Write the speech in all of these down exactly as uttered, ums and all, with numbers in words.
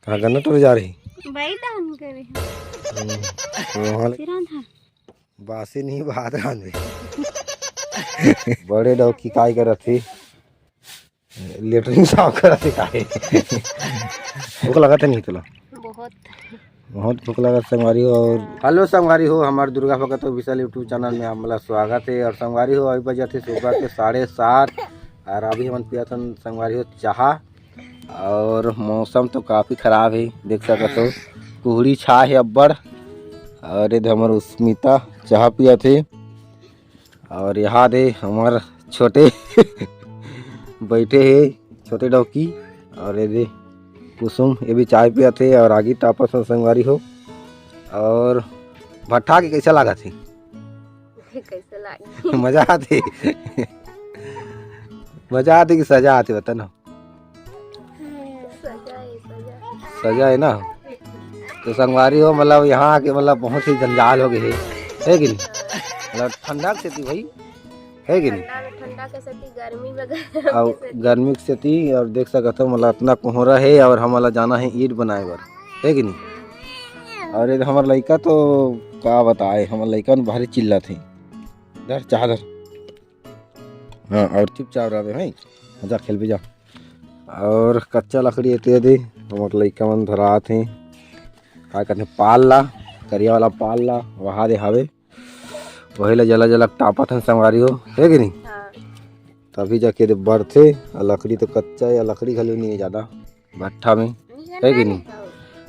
कहाँ गन्ना तोड़े जा रही? बैठा हम करे। हम्म, तो वहाँ ले सिरान था। बासी नहीं, भात रांधे। बड़े डौकी काय करत हे? लेटरिन साफ करत हे काय? भूख लगत हे नहीं तुला? बहुत। बहुत भूख लगत संगवारी हो। और हेलो संगवारी हो, हमार Durga Bhagat official YouTube channel में आप मन ला स्वागत है। और संगवारी हो, अभी बजत हे सुबह के साढ़े सात और अभी हमन पियत हन संगवारी हो चाहा। और मौसम तो काफ़ी खराब है, देख सकत हो कुहड़ी छा है अब्बड़। और ये दे हमर उस्मिता चाहा पियत हे। और यहाँ दे हमर छोटे बैठे हे, छोटे डौकी। और ये दे कुसुम, ये भी चाय पियत हे और आगी तापत हे संगवारी हो। और भट्ठा के कैसा लागत हे? कैसे लागी? मजा आथे। मजा आथे कि सजा आथे, बता ना। सजा है, सजा। सजा है ना। तो संगवारी हो, मतलब यहाँ आके मतलब बहुत ही जंजाल हो गए है, है कि नहीं? मतलब ठंडा के सेती भाई, है कि नहीं? ठंडा में, ठंडा के सेती, गर्मी में, गर्मी और के सेती। गर्मी के सेती, और देख सकत हो मतलब इतना कोहरा है और हमला जाना है ईंट बनाए बर, है कि नहीं? और ये हमर लइका तो का बताए, हमर लइका न भारी चिल्लात हे। धर, चाहा धर। हाँ, और चुपचाप रहबे, हैं? जा, खेलबे जा। और कच्चा लकड़ी एती एती, हमर लइका मन धरात हे। का कहते हैं, पाल ला, करिया वाला पाल ला, वहा दे हावे। वही ला जला जला टापत हन संगवारी हो, है कि नहीं? हाँ। तभी जाके दे बढ़थे, और लकड़ी तो कच्चा है, लकड़ी घलो नहीं है ज्यादा। भट्ठा में, है कि नहीं?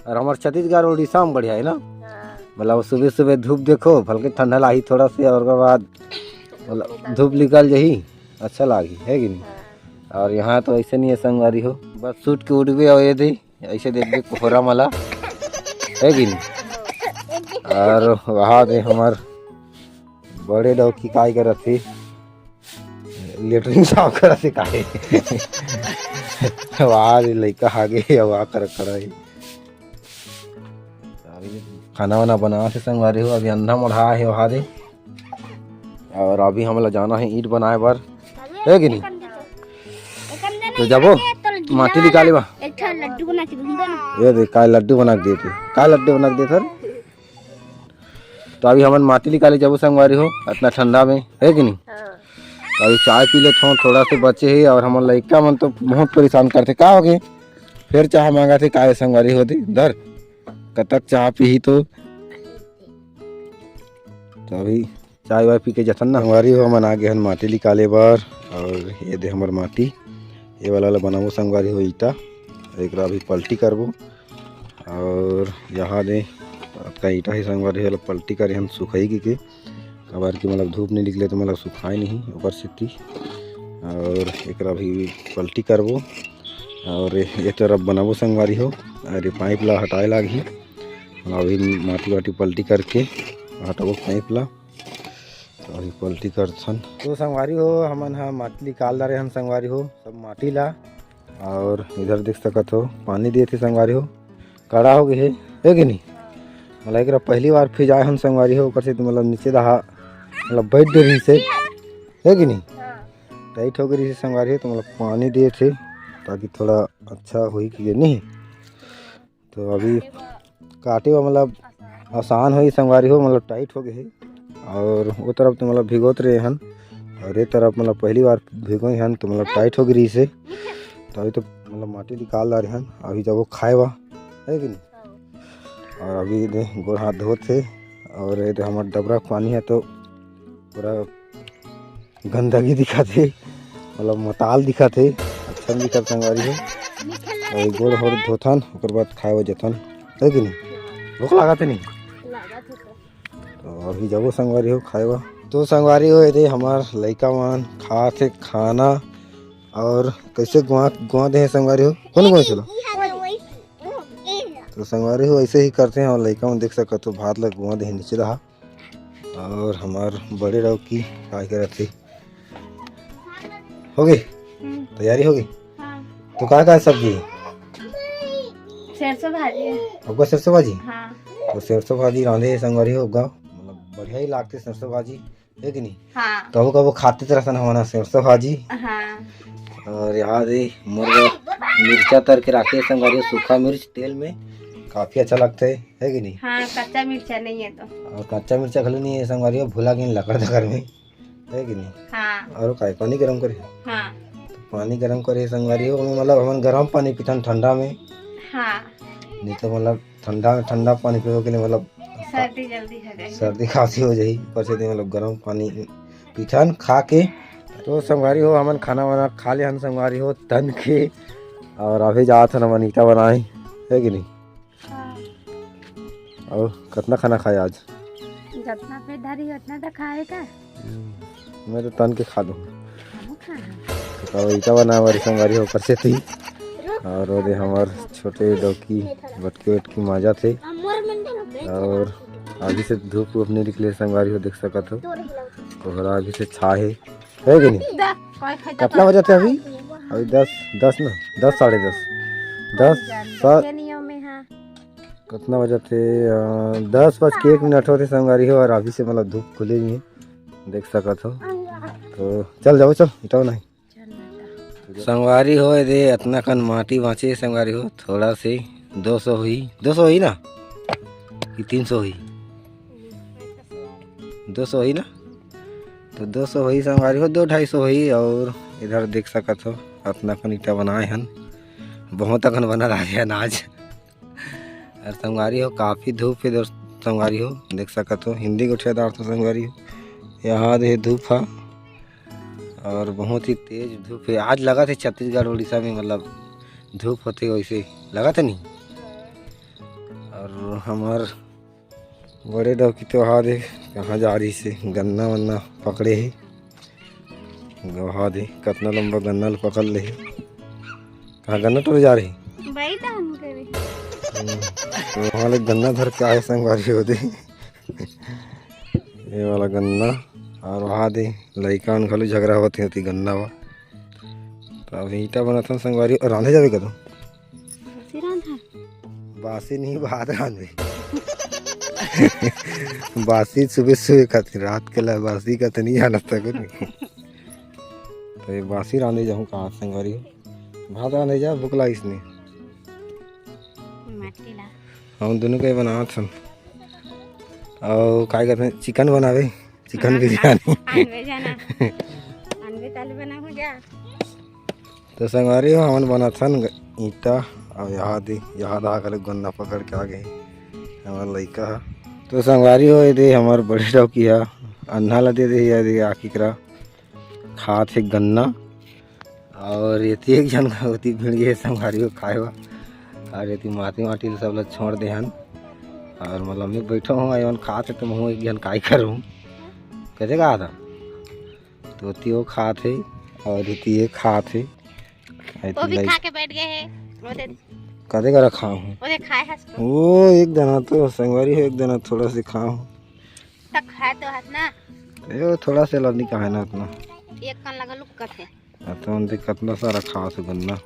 और हमार छत्तीसगढ़ उड़ीसा में बढ़िया है ना। हाँ। मतलब सुबह सुबह धूप देखो, भलके ठंडा लाही थोड़ा से, और ओकर बाद मतलब धूप निकल जाही, अच्छा लागी, है कि नहीं? हाँ। और यहाँ तो ऐसे नहीं है संगवारी हो, बस सूट के उठबे और ये दे ऐसे दे दे कोहरा मला, है कि नहीं? और वहाँ दे हमार बड़े डौकी काय करत हे, लेटरिन साफ करत हे काहे? वहाँ दे लइका हागे, वहाँ कर खड़ा है। खाना वाना बना से संगवारी हो, अभी अंधा मोढ़ा है वहाँ दे। और अभी हमला जाना है ईंट बनाए बर, है कि नहीं? तो जाबो माटी निकाले बा। एक ठो लड्डू बना के दूँ ना। ये देख, काय लड्डू बना के देते, काय लड्डू बना के देते। तो अभी हमन माटी निकाले जाबो संगवारी हो, इतना ठंडा में, है कि नहीं? हाँ। तो अभी चाय पी लेत हो, थोड़ा से बचे ही, और हमन लइका मन तो बहुत परेशान करथे, का हो गए? फिर चाह मांगा थे, काय संगवारी हो दे, धर, कतक चाह पीही तो। तो अभी चाय वाय पी के जथन ना। संगवारी हो, हमन आ गे हन माटी निकाले बर, और ये दे हमर माटी, ये वाला ला बनाबो संगवारी हो ईटा, एकरा अभी पलटी करबो। और यहाँ दे अतका ईटा ही संगवारी हो, एला पलटी करे हन सुखाई के, के, काबर कि मतलब धूप नहीं निकले तो मतलब सुखाए नहीं ओकर सेती। और एकरा अभी पलटी करबो, और ये तरफ बनाबो संगवारी हो, और ये पाइप ला हटाए लागही। अभी माटी वाटी पलटी करके हटाबो पाइप ला। तो अभी पलटी करथन। तो संगवारी हो, हमन ह माटी निकाल डारे हन संगवारी हो, सब माटी ला। और इधर देख सकत हो, पानी देत हे संगवारी हो, कड़ा हो गए हे, है कि नहीं? मतलब एकरा पहली बार फिजाए हन संगवारी हो, ओकर से तो मतलब नीचे दहा मतलब बैठ गए रही से, है कि नहीं? टाइट हो गए रही से संगवारी हो, तो मतलब पानी देत हे ताकि थोड़ा अच्छा होई कि नहीं। तो अभी काटे बर मतलब आसान होही संगवारी हो, मतलब टाइट हो गए हे। और वो तरफ तो मतलब भिगोत रहे हन, और ये तरफ मतलब पहली बार भिगोए हन, तो मतलब टाइट हो गई रही से। तो अभी तो मतलब माटी निकाल डारे हन, अभी जाबो खाए बा, है कि नहीं? और अभी दे गोड़ हाथ धोत हे, और ये दे हमर डबरा के पानी है तो पूरा गंदगी दिखत हे, मतलब मताल दिखत हे, अच्छा नहीं दिखत संगवारी हो। अभी गोड़ होड़ धोथन, ओकर बाद खाए बर जथन, है कि नहीं? भूख लागत हे नहीं? लागत हे तो। तो अभी जाबो संगवारी हो खाए बर। तो संगवारी हो, ये दे हमार लइका मन खात हे खाना, और कैसे गुआ, गुआ दे हे संगवारी हो? कौन गुआ चलो? तो संगवारी हो, ऐसे ही करते हैं, और लइका मन देख सकत हो, भात ला गुआ दे हे नीचे रहा। और हमार बड़े डौकी काय करत हे? हो गई? हम्म। तैयारी हो गई? हाँ। तो का का सब्जी? सरसों भाजी है। आपका सरसों भाजी? हाँ। तो सरसों भाजी रांधे हे संगवारी हो, आपका मतलब बढ़िया ही लागथे सरसों भाजी, है कि नहीं? हाँ। कबो कबो खाते तो रहता ना हमारा सरसों भाजी। हाँ। और यहाँ दे मुर्गा मिर्चा तर के राखे हे संगवारी हो, सूखा मिर्च तेल में, काफी अच्छा लगथे, है कि नहीं? हाँ, कच्चा मिर्चा नहीं है तो। और कच्चा मिर्चा घलो नहीं है संगवारी हो, भुला गेन लकड़ धकर में, है कि नहीं? हाँ। और काय पानी गरम करे? हाँ। तो पानी गरम करे संगवारी हो, ओमे मतलब हमन गरम पानी पीथन ठंडा में। हाँ। नहीं तो मतलब ठंडा में ठंडा पानी पीबो के लिए मतलब सर्दी जल्दी हो जाही। सर्दी खांसी हो जाही, ऊपर से तो मतलब गरम पानी पीथन खा के। तो संगवारी हो, हमन खाना वाना खा ले हन संगवारी हो, तन के, और अभी जात हन हमन ईटा बनाए, है कि नहीं? हाँ। और कितना खाना खाए आज? जितना पेट धरी उतना तो खाए का। हम्म, मैं तो तन के खा लूँ। हम खा। तो ईटा बनाए वाली संगवारी हो, ऊपर से थी, और ओदे हमर छोटे डौकी बटकी बटकी माजा थे, और अभी से धूप वूप नहीं निकले संगवारी हो, देख सकत हो, कोहरा अभी से छा है। है कि नहीं? दा, कोई खाई कितना बजे थे अभी? अभी दस, दस ना, दस, साढ़े दस, दस, सा-, देखे नहीं हो मैं, हाँ। कितना बजे थे? अ, दस बज के एक मिनट होते संगवारी हो, और अभी से मतलब धूप खुले नहीं है, देख सकत हो। तो चल जाओ, चल, इटाओ नहीं। चल बेटा। संगवारी हो, दे अतना कन माटी बाँचे संगवारी हो, थोड़ा से दो सौ हुई, दो सौ हुई ना कि तीन सौ हुई? दो सौ हुई ना? तो दो सौ होही संगवारी हो, दो ढाई सौ होही। और इधर देख सकत हो, अतना कन ईटा बनाए हन, बहुत अकन बना रहे हन आज। और संगवारी हो, काफी धूप हे इधर संगवारी हो, देख सकत हो, हिंदी गोठियादार तो संगवारी हो, यहाँ दे धूप हा, और बहुत ही तेज धूप हे। आज लगत हे छत्तीसगढ़ उड़ीसा में मतलब धूप होथे, वैसे लगत हे नहीं। और हमर बड़े डौकी तो हा दे कहाँ जा रही से, गन्ना वन्ना पकड़े हे। वहा दे कतना लंबा गन्ना ल पकड़ ले हे। कहाँ गन्ना टोरे जा रही? बाई तो हम करे। हम्म, तो वहाँ ले गन्ना धर के आए संगवारी हो दे। ये वाला गन्ना, और वहा दे लइका मन घलो झगड़ा होत हे, ओती गन्ना वा। तो अभी ईटा बनाथन संगवारी, और रांधे जाबे कदम? बासी रांधा। बासी नहीं, भात रांधे। बासी सुबह सुबह खातिर, रात के ला बासी का तो नहीं जानत था कुछ। तो ये बासी रांधे जाहूँ कहाँ संगवारी हो? भात रांधे जा, भूख लागिस नहीं। माटी ला। हम दोनों के बनावत हन। और काय करते हैं? चिकन बनावे। चिकन बिरयानी। आनवे जाना। आनवे ताले बना हो जा। तो संगवारी हो, हमन बनाथन ग-, ईटा, और यहाँ दे, यहाँ दे आकर गन्ना पकड़ के आ गए हमार लइका हा। तो संगवारी हो, ये दे हमार बड़े डौकी हा, अन्ना ला दे दे, ये दे आखी करा खात हे गन्ना। और एती एक झन ओती भिड़ गे संगवारी हो खाए बर। और एती माटी माटी ल सब ल छोड़ दे हन। और मतलब मैं बैठो हूँ, एमन खात हे तो महूँ एक झन काई करूँ। कैसे कहा था? तो ओती वो खात हे और एती ये खात हे। एती वो भी लाइक खा के बैठ गए हे। वो दे। कदे करा खाऊँ? वो दे खाए हस तो। वो एक दाना तो संगवारी हो, एक दाना थोड़ा से खाऊँ। तक खाए तो हस ना। ए, वो थोड़ा से लवनी का है ना उतना। एक कन लगा लुक्कत हे। आ तो उनसे कितना सारा खास गन्ना।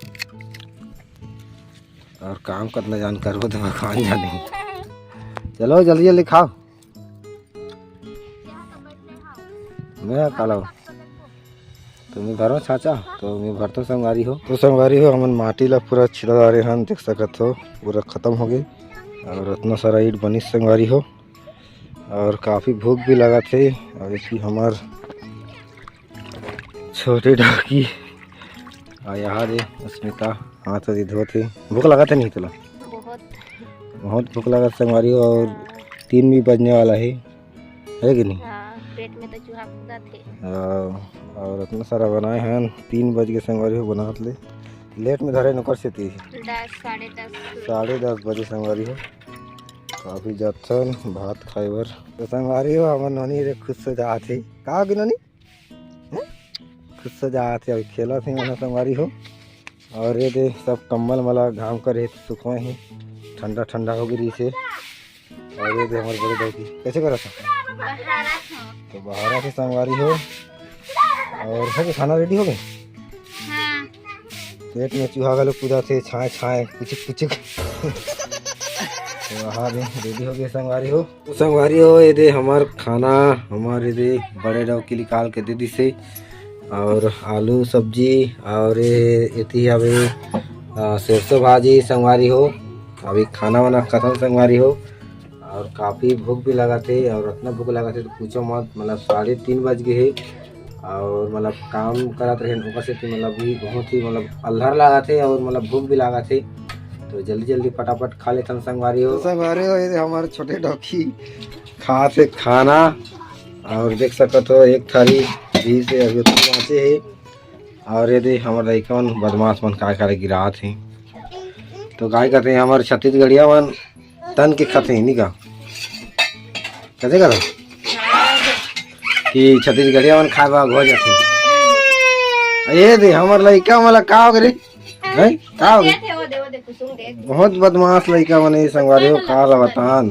और काम कितना जान करबो तो खान जाने। चलो जल्दी जल्दी खाओ। मैं खा लो। तो मैं भरो चाचा, तो मैं भरतो संगवारी हो। तो संगवारी हो, हमन माटी ला पूरा छिड़ा डारे हन, देख सकत हो, पूरा खत्म हो गए। और इतना सारा ईंट बनिस संगवारी हो। और काफी भूख भी लगत हे। और एक ही हमार छोटे डौकी। आ, यहाँ दे, अस्मिता, हाथ वाथ धोत हे। भूख लगत हे नहीं तोला? बहुत। बहुत भूख लगत संगवारी हो, और तीन भी बजने वाला है, है कि नहीं? हाँ, पेट में तो चूहा कूदत हे। हाँ, और इतना सारा बनाए हैं, तीन बज के संगवारी हो बनात ले। लेट में धरे नौकर से ती। दस, साढ़े दस। साढ़े दस बजे संगवारी हो। तो अभी जाथन भात खाए बर। तो संगवारी हो, हमर नोनी रे खुश हो जात हे। का हो गे नोनी? हैं? खुश हो जात हे, अभी खेलत हे, हमर संगवारी हो। और ये दे सब कम्बल मला घाम कर हे, सुखवाए हे, ठंडा ठंडा हो गई से। और ये दे हमर बड़े डौकी, कैसे करत हे? बहारत हूँ। तो बहारत हे संगवारी हो। और हो गए, खाना रेडी हो गए? हाँ। पेट में चूहा घलो कूदत हे, छाए छाए, पुचुक पुचुक। तो हाँ दे, रेडी हो गए संगवारी हो। तो संगवारी हो, ये दे हमार खाना, हमारे दे बड़े डौकी निकाल के दे दिसे। और आलू सब्जी, और ये एती हवे अ, सरसों भाजी संगवारी हो, अभी खाना वाना खतम संगवारी हो, और काफ़ी भूख भी लागत हे, और इतना भूख लागत हे तो पूछो मत। मतलब साढ़े तीन बज गए हे, और मतलब काम करत रहे ओकर से कि मतलब भी बहुत ही मतलब अल्हर लागत हे, और मतलब भूख भी लागत हे, तो जल्दी जल्दी फटाफट खा लेथन संगवारी हो। तो संगवारी हो, ये हमारे छोटे डॉकी खात हे खाना, और देख सकत हो एक थारी बीस हे, अभी उतना बाँचे हे। और ये दे हमर लइका मन बदमाश मन काय करे गिरात हे। तो काय कहते हैं हमर छत्तीसगढ़िया मन तन के खाते हैं, नहीं का? कैसे करो कि छत्तीसगढ़िया मन खाए बा हो जाते हैं। ये दे हमर लइका मन ला का हो गे रे? हैं? का हो गे? देख, वो दे, वो दे, कुसुम देख। बहुत बदमाश लइका मन हे संगवारी हो, का ला बतान।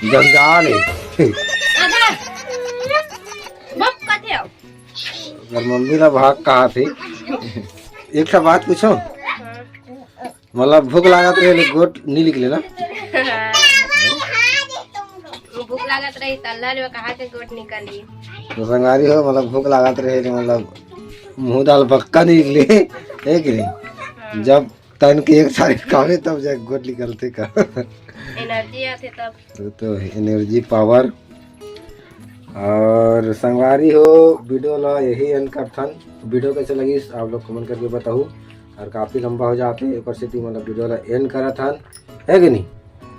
जंजाल हे। आधा। बप कथे हो। अगर मम्मी ला भाग कहा थे, एक ठा बात पूछो, मतलब भूख लागत रहे ले गोट नहीं निकले ना? भूख लागत रही त अल्लाह रे कहा के गोट निकली। तो संगवारी हो, मतलब भूख लागत रहे ले, मतलब मुंह दाल पक्का नहीं निकले, है कि नहीं? जब तन के एक तारीफ खावे तब जाके गोट निकलते का। एनर्जी आथे तब। तो, तो एनर्जी पावर। और संगवारी हो, वीडियो ला यही एंड करथन। वीडियो कैसे लगी आप लोग कमेंट करके बताहू। और काफ़ी लंबा हो जाते, एक सेती मतलब वीडियो ला एंड करत हन, है कि नहीं?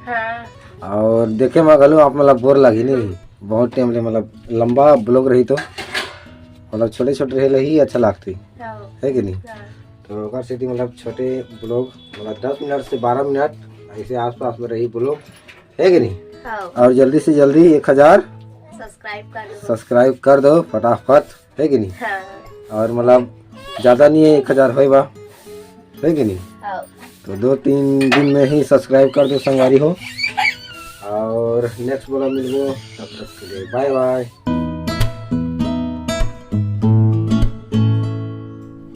हाँ। और देखे में घलो आप मतलब बोर लगी नहीं, बहुत टाइम ले मतलब लंबा ब्लॉग रही तो मतलब छोटे छोटे रहे ही अच्छा लागते, हाँ। है कि नहीं? हाँ। तो ओकर सेती मतलब छोटे ब्लॉग मतलब दस मिनट से बारह मिनट ऐसे आसपास में रही ब्लॉग, है कि नहीं? हाँ। और जल्दी से जल्दी एक हजार सब्सक्राइब कर दो। सब्सक्राइब कर दो फटाफट, है कि नहीं? हाँ। और मतलब ज़्यादा नहीं है, एक हजार होए बा, है कि नहीं? हाँ। तो दो तीन दिन में ही सब्सक्राइब कर दो संगवारी हो। और नेक्स्ट ब्लॉग मिलबो, तब तक के लिए बाय बाय।